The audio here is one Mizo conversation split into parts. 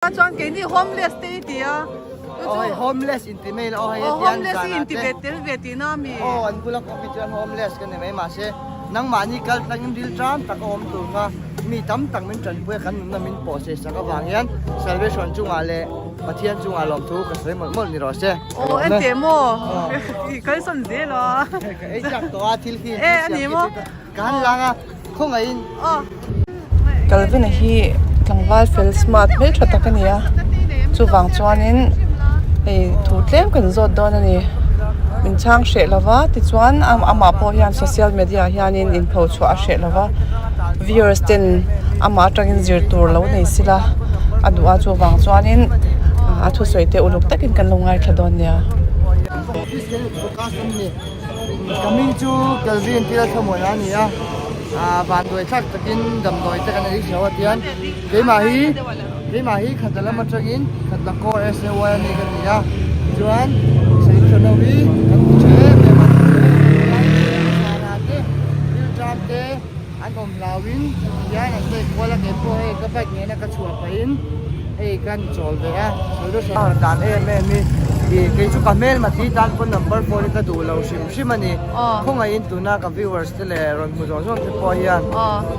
Chuan keini homeless te i ti a. Aw hei homeless in ti mai la aw hei hetiang homeless i inti ve tel ve tihna a mi? Aw an bula coffee chuan homeless ka ni mai mahse nangmahni kal tlangin ril ṭam tak a awm tur kha mi tam tak min ṭanpui a kan nunna min pawh sei sak avang hian salvation chungah leh Pathian chungah lawmthu ka sawi mawlh mawlh ni rawh se. Aw en teh maw i kalsawn zel a. Ka ei chak tawh a thil hi e ani maw ka han lang a khawngaihin. Calvin-a hi tlangval fel smart hmel tha tak a ni a chuvang chuanin hei thu tlem kan zawt dawn a ni min chhang hreh lo va tichuan amah pawh hian social media ah hianin inpho chhuah a hreh lo va viewers ten amah atangin zir tur lo nei sila a duh a chuvang chuanin a thusawi te uluk takin kan lo ngaithla dawn nia. Ka hming chu Calvin tih a thlamuan a ni a ah vanduai thlak takin damdawi te kan ei chho a tian keimah hi keimah hi khatla lam atangin khatla core S A Y ani ka ni a chuan solution ho hi kan ti tha em em a zana te rilṭam te an awm hlauhin tihian an vei kual a keipawh hei ka bike nena ka chhuah pahin hei kan chawl ve a solution dan em em hi ih kei chu ka hmelma tih tan pawn number four hi ka duh lo hrim hrim a ni khawngaihin tuna ka viewers te leh rawn hmu zawng zawng te pawh hian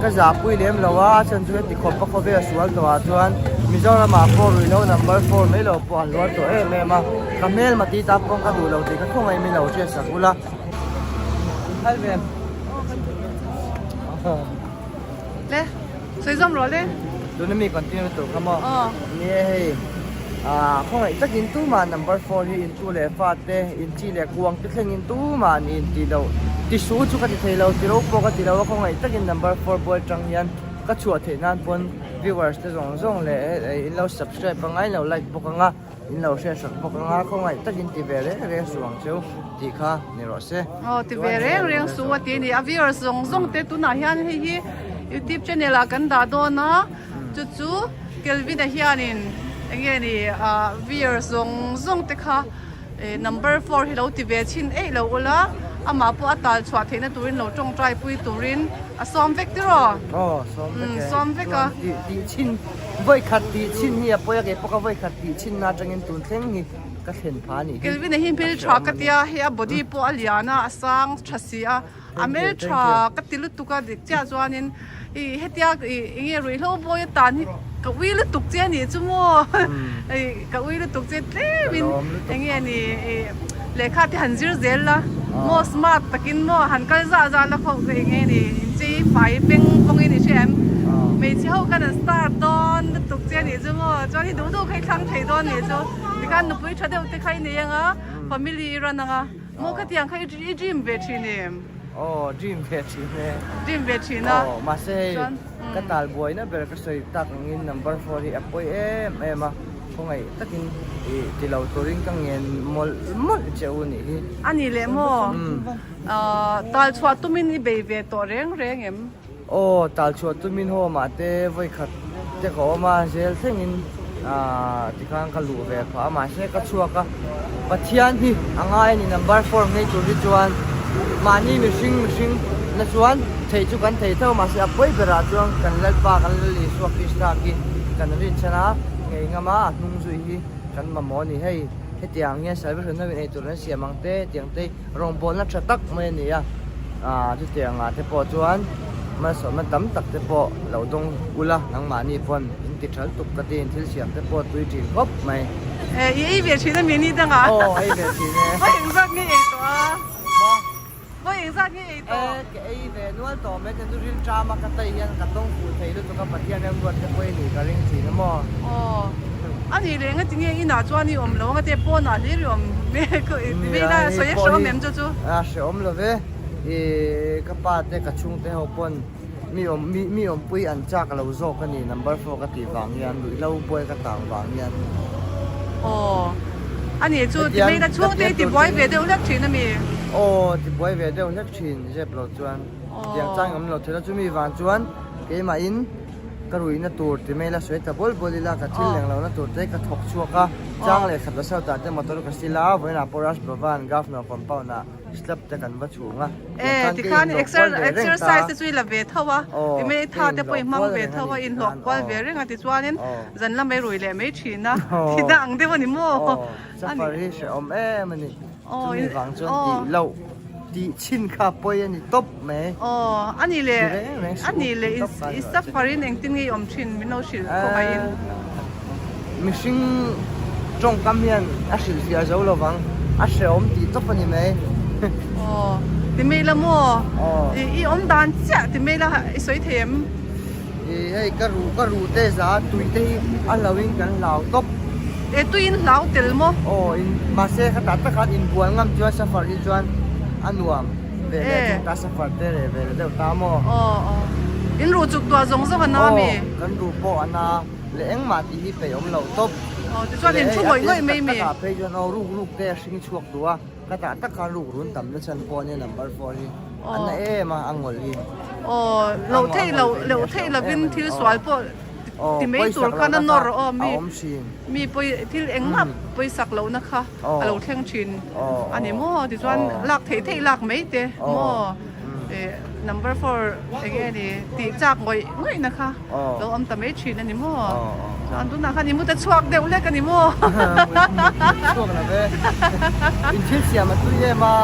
ka zahpui lem lo a a chhan chu heti khawp a khawvel sual tawh ah chuan Mizoram ah pawh ruihhlo number four mai lo pawh an luar tawh em em a ka hmelma tih tan pawn ka duh lo tih ka khawngaih min lo hriat sak ula. Le, sawi zawm rawh le. Tuna mi continue tur kha maw? Ni e hei, ah khawngaih takin tumah number four hi intu leh fa te, inchi leh kuang te thlengin tumah an inti lo. Ti su chu ka ti thei lo, ti ro pawh ka ti lo a, khawngaih takin number four bual tang hian ka chhuah theih nan pawn viewers te zawng zawng leh in lo subscribe anga in lo like bawk anga. In lo hriat sak bawk anga khawngaih takin ti ve reng reng suh ang cheu tih kha ni rawh se. Aw ti ve reng reng suh a ti a ni. A viewers zawng zawng te tunah hian hei hi youtube channel ah kan dah dawn a chu chu Kelvin-a hianin eng nge ni ah viewers zawng zawng te kha number four hi lo ti ve chhin eih lo ula amah pawh a tal chhuah theihna turin lo tawngtai pui turin a sawm vek tiraw? Aw sawm vek e. Sawm vek a. Chuan tih chhin Vawi khat tih chhin hi a pawi a, kei pawh ka vawi khat tih chhin na atangin tun thleng hi ka thlen pha a nih hi. Kelvin-a hi hmel tha ka tia, hei a body pawh a lian a, a sang tha si a, a hmel tha ka ti lutuk a dik chiah chuanin ih hetia ih enge ruihhlo bawi atan hi ka ui lutuk che a nih chu maw ih ka ui lutuk che tlemin enge ni ih lehkha te han zir zel la maw smart takin maw han kal zah zah la khawp enge ni inchei fai peng pawngin i hria em hmeichhe ho khan an star dawn lutuk che anih chu maw chuan i duh duh kha i thlang thei dawn anih chu tikhan nupui tha deuh te kha i nei anga family i run anga maw khatiang kha i dream ve thin em? Aw dream ve thin e. Dream ve thin a. Aw mahse hei ka tal buaina ber ka sawi tak angin number four hi a pawi em em a. Khawngaih takin ih ti lo turin ka ngen mawlh mawlh che u nih hi. A ni leh maw? Tal chhuah tumin i bei ve tawh reng reng em? Aw, tal chhuah tumin home ah te vawi khat te ka awm a, zel thlengin tikhan ka luh ve phah a, mahse ka chhuak a. Pathian hi a ngai a ni, number four ngei tur hi chuan mahni mihring mihring na chuan theih chu kan thei tho, mahse a pawi berah chuan kan Lalpa kan Lal Isua Krista khi kan rinchhan a. Ngei ngam a, a hnung zui hi kan mamawh a ni. Hei hetiang hian salvation ho in eitur an siam ang te, hetiang te rawngbawlna tha tak mai a ni a. Aaa chutiang ah te pawh chuan malsawmna tam tak te pawh lo dawng ula nangmahni pawn in ti tha lutuk ka tiin thil siam te pawh tui thin khawp mai. Eh i ei ve thin a mi ni dangah? Aw ei ve thin e. Vawi engzat nge ei tawh a? Maw? Vawi engzat nge ei tawh? E, ka ei ve nual tawh mai chuan chu rilṭam a ka tai hian ka tawng fuh thei lutuk a Pathian remruat te pawh i nih ka ring thin a maw? Aw, a nih leh engati nge inah chuan i awm lo ang a te pawnah hlir i awm vei lai a sawi a hrehawm em chu chu? A hrehawm lo ve, i ka pa te ka chhungte ho pawn mi awm mi mi awmpui an chak lo zawk a ni number four ka tih vang hian ruihhlo buai ka tang vang hian. Aw a nih chu ti mai la chhungte i tibuai ve deuh hlek thin a mi? Aw tibuai ve deuh hlek thin zep lo chuan tiang chang awm lo thei lo chumi vang chuan keimahin. Ka ruihna tur ti mai ila sawi ta bawl bawl ila ka thil leng lohna tur te ka thawk chhuak a, chang leh khat la sawtah te motor ka sil a, vawiinah pawh Raj Bhavan Governor compound ah slab te kan va chhung a, E tikhan exercise te chu i la ve tho a, ti mai tha te pawh i hmang ve tho a, inhlawh kual ve reng a tichuanin zan lamah i rui leh mai thin a, thihna ang deuh a ni maw? Aw, safar hi hrehawm em a ni, chumi vang chuan tih loh tih chhin kha pawi a ni tawp mai. Aw, a ni leh a ni leh i safar in engtin nge i awm thin min lo hrilh khawngaihin. Mihring tawngkam hian a hrilh fiah zo lo vang, a hrehawm tih tawp a ni mai. Aw, ti mai la maw? I awm dan chiah ti mai la i sawi thei em? I hei ka ruh ka ruh te za tui te hi a hlo in kan hlau tawp. E tui in hlau tel maw? Aw in mahse khatah tak khan inbual ngam chuan safar hi chuan a nuam ve leh chu ta safar te reh ve leh deuh ta maw? Aw aw in ruh chuk tuah zawng zawng a na mi? Aw kan ruh pawh a na leh engmah tih hi peih awm lo tawp. Aw tichuan in thu ngawih ngawih mai mi? Leh hei a pian tak takah phei chuan aw ruk ruk te a hring chhuak duh a. Ka tah tak khan ruk run tam na chhan pawh ania number four hi a na em a a ngawlh hi. Aw loh theih loh loh theih lovin thil sual pawh ti mai tur khan a nawr aw mi mi pawi thil engmah pawisak lohna kha a lo thleng thin a ni maw tichuan lak theih theih lak mai te maw eh number four eng nge ni tih chak ngawih ngawih na kha lo awm ta mai thin a ni maw chuan tunah khan i mut a chhuak deuh hlek a ni maw chhuak lo ve in thil siam a tui em a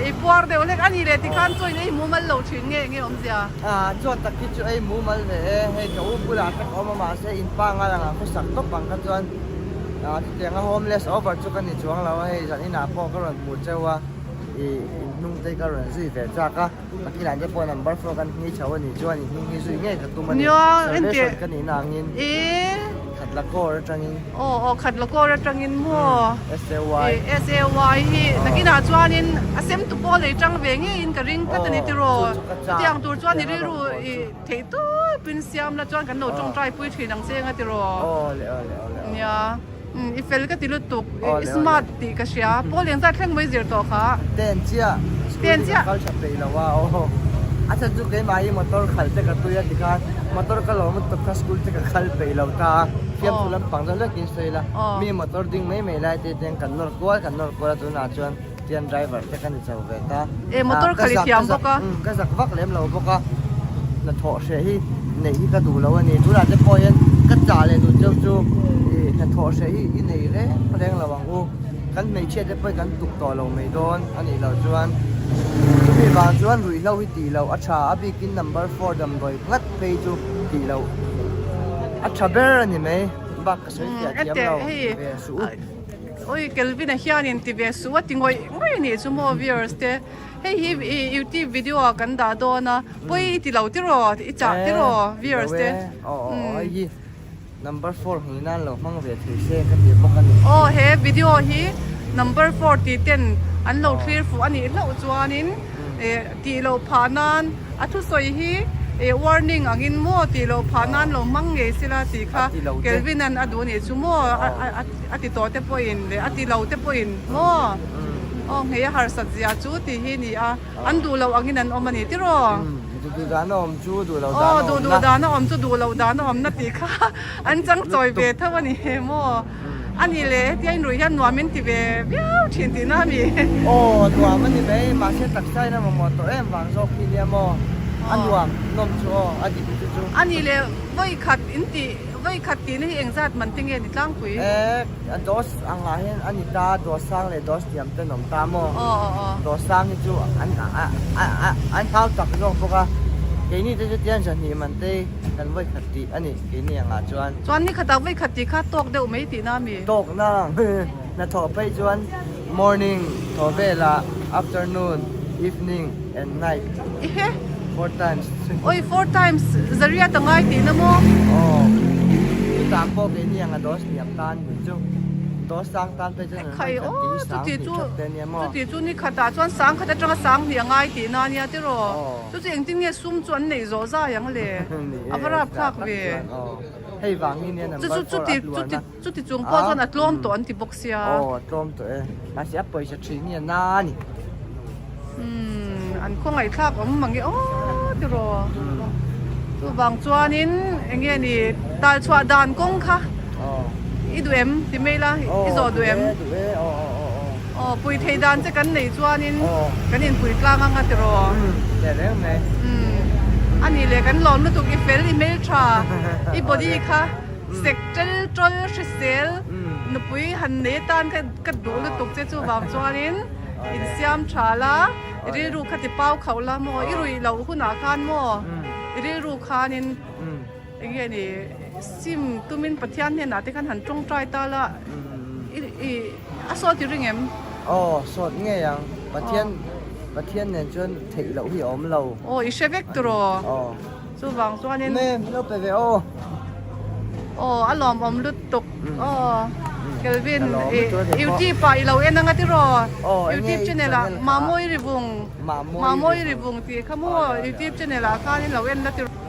i puar deuh hlek a ni leh tikhan chaw in ei mumal lo thin nge nge awmzia a chaw tak hi chu ei mumal ve e hei ka u bulah tak a awm a mahse in pa nga langah khawsak tawp ang kha chuan chutianga homeless over chu ka ni chuang lo a hei zan inah pawh ka rawn hmuh cheu a ih in hnung te ka rawn zui ve chak a Pakhilah te pawh number four kan hni chho a nih chuan in hnung hi zui ngei ka tum a ni. Salvation ka nihna angin khat la kawr atangin. Aw aw khat la kawr atangin maw. SAY. SAY hi nakinah chuanin a sem tu pawh lei tang ve ngeiin ka ring tlat a ni tiraw. Chutiang tur chuan i rilru i theih tawpin siam la chuan kan lo tawngtai pui thin ang che anga tiraw. Aw le aw le aw le. Nia. I fel ka ti lutuk, i smart tih ka hria. Pawl eng zat thleng mai zir tawh kha. Ten chiah, school hi ka kal tha peih lo a, aw. A chhan chu keimah hi motor khalh te ka tui a tikhan motor ka lawm lutuk kha school te ka kal peih lo ta a, fiamthu lampang deuh hlekin sawi ila, mi motor ding mai mai lai te ten kan nawr kual kan nawr kual a tunah chuan tian driver te ka ni chho ve ta. E motor khalh i thiam bawk a. Ka zak vak lem lo bawk a, hnathawh hreh hi neih hi ka duh lo a ni. Tunah te pawh hian ka chah leh duh cheu chu ih hnathawh hreh hi i nei reng reng lo ang u. Kan hmeichhia te pawh hi kan tuk tawh lo mai dawn a nih loh chuan chumi vang chuan ruihhlo hi tih loh a tha a bikin number four damdawi ngat phei chu tih loh a tha ber a ni mai bak ka sawi fiah thiam lo ve suh u. Oi Kelvin-a hianin ti ve suh a ti ngawih ngawih a nih chu maw viewers te hei hi ih youtube video ah kan dah dawn a pawi i ti lo tiraw i chah tiraw viewers te aw aw hei hi number four hmui nan lo hmang ve thei se ka ti bawk a ni aw he video hi number four tih ten an lo thlir fuh a nih hlauh chuanin eh tih loh phah nan A thusawi hi eh warning angin maw tih loh phah nan lo hmang ngei sila tih kha Kelvin-a'n a duh nih chu maw a ti tawh te pawhin leh a ti lo te pawhin maw aw nghei a harsat zia chu tih hi ni a an duh loh angin an awm a ni tiraw? Duh duh dan a awm chu duh loh dan a awm na. Aw duh duh dan a awm chu duh loh dan a awm na tih kha an chang chawi ve tho a ni maw? A ni le, hetia inruih hian nuam in ti ve viau thin tihna a mi. Aw, nuam a ni mai, mahse taksa in a mamawh tawh em vang zawk hi nia maw? A nuam, nawm chu aw, a dik chu chu. A ni le, vawi khat in tih, vawi khat tihna hi engzat man te nge ni tlangpui? E, a dose angah hian a ni ta, dose sang leh dose thiam te an awm ta maw? Aw, aw, aw. Dose sang hi chu an a a a an hau tak zawk bawk a, keini te chu tian zahnih man te kan vawi khat tih a ni, keini angah chuan. Chuan ni khatah vawi khat tih kha tawk deuh mai tihna a mi? Tawk na hnathawh phei chuan morning thawh velah afternoon, evening and night. Ihe? Four times. Oi four times zariat a ngai tihna maw? Aw chutah pawh keini ang a dose hniam tan ni chu dose sang tan phei chuan an Khai vawi khat aw tih hi sang chuti hnih chu that te ania maw? Chuti chu ni khatah chuan sang khat atanga sang hnih a ngai tihna ania tiraw? Aw. Chu chu engtin nge sum chu an neih zawh zai ang le? A va rap thlak ve. Hei vang hi nia number 4 a tluan a. Chuti chung pawh chuan a tlawm tawh an ti bawk sia. Aw a tlawm tawh e. Mahse a pawisa thin hi a na a ni. Umm an khawngaih thlak awm mang e aw tiraw. Chuvang chuanin eng nge ni tal chhuah dan kawng kha i duh em ti mai la i zawh duh em? Aw pui thei dan che kan neih chuanin kan inpui tlang anga tiraw? Umm a nih leh kan lawm lutuk i fel i hmeltha i body kha sek tel tawl hrisel nupui han nei atan kha ka duh lutuk che chuvang chuanin insiam tha la. I rilru kha ti pau khauh la maw? I ruih loh hunah khan maw? I rilru khanin eng nge ni sim tumin Pathian hnenah te khan han tawngtai ta la i a sawt i ring em? Aw sawt ngei ang. Pathian Pathian nen chuan theih loh hi a awm lo. Aw i hre vek turaw? Aw. Chuvang chuanin. Me min lo pe ve aw. Aw a lawmawm lutuk aw Kelvin YouTube ah i lo en anga tiraw YouTube channel ah Mamawii Rivung Mamawii Rivung tih kha maw YouTube channel ah khan in lo en la tiraw.